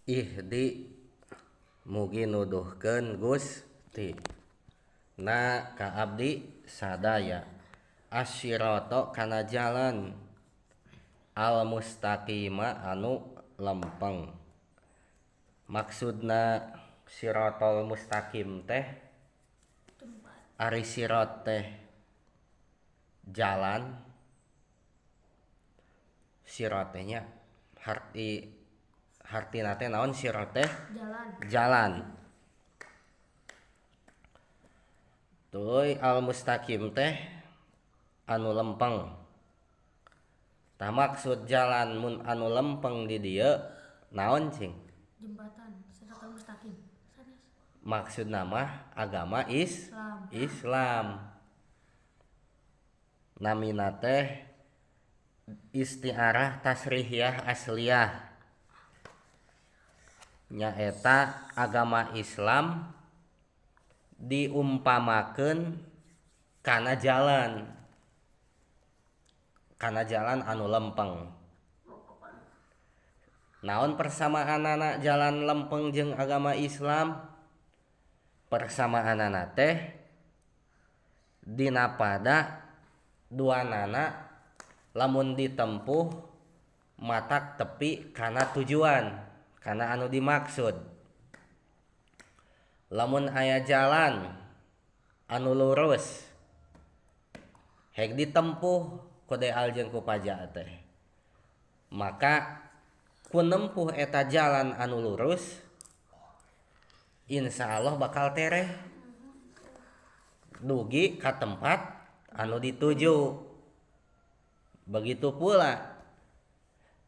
Ihdi mugi nuduhkeun Gusti na ka abdi sadaya asyirata kana jalan al mustaqima anu lempeng. Maksudna siratal mustaqim teh ari sirat teh jalan, sirat teh nya hartina teh naon sirat teh? Jalan. Jalan. Tuluy al mustaqim teh anu lempeng. Tah maksud jalan mun anu lempeng di dieu naon cing? Jembatan siratal mustaqim. Sanes. Maksudna mah agama Islam. Islam. Namina teh istiarah tasrihiyah asliyah. Nyaeta agama Islam diumpamakeun kana jalan, kana jalan anu lempeng. Naon persamaanana jalan lempeng jeung agama Islam? Persamaanana teh dina pada duanana lamun ditempuh matak tepi kana tujuan, kana anu dimaksud. Lamun aya jalan anu lurus hek ditempuh ku deal jeung ku paja teh, maka ku nempuh eta jalan anu lurus insya Allah bakal tereh dugi ka tempat anu dituju. Begitu pula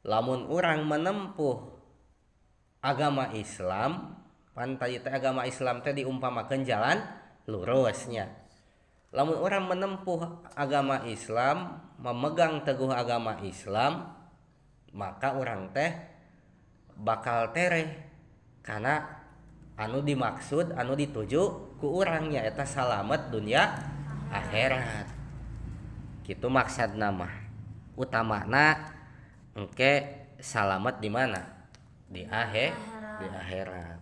lamun urang menempuh agama Islam, pan tadi teh agama Islam teh diumpamakeun jalan lurusnya. Lamun urang menempuh agama Islam, memegang teguh agama Islam, maka urang teh bakal tereh kana anu dimaksud, anu dituju ku urang nya eta salamet dunia akhirat. Kitu maksudna mah. Utamana engke salamet di mana? Di akhirat.